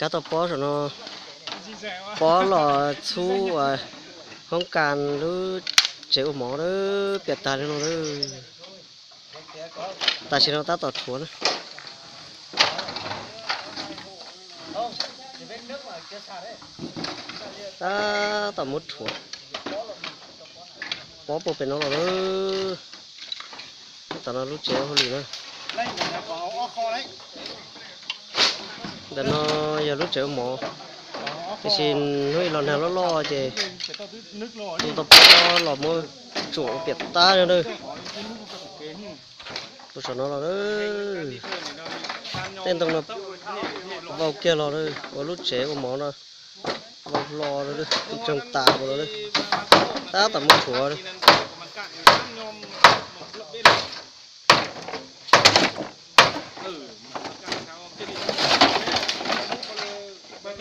Kab toj pob saum no, pob los txhub uas hoob kas lub tsev ua mov lawm, piam tag li no lawm. Tam sim no tab tom rhuav na. Tab tom muab rhuav. Pob puag pem no los lawm. Tam no lub tsev hauj lwm na. Ntawm no yog lub tsev ua mov, tiam sis hnub ib los nag loj loj ces tus tau pob los muab tsuam ua piam tag li na. Tus saum no los, tej ntoo no vau kiag los lawm, ua lub tsev ua mov no vau hlo lawm, tsoog tas ua los lawm. Tab tom muab rhuav.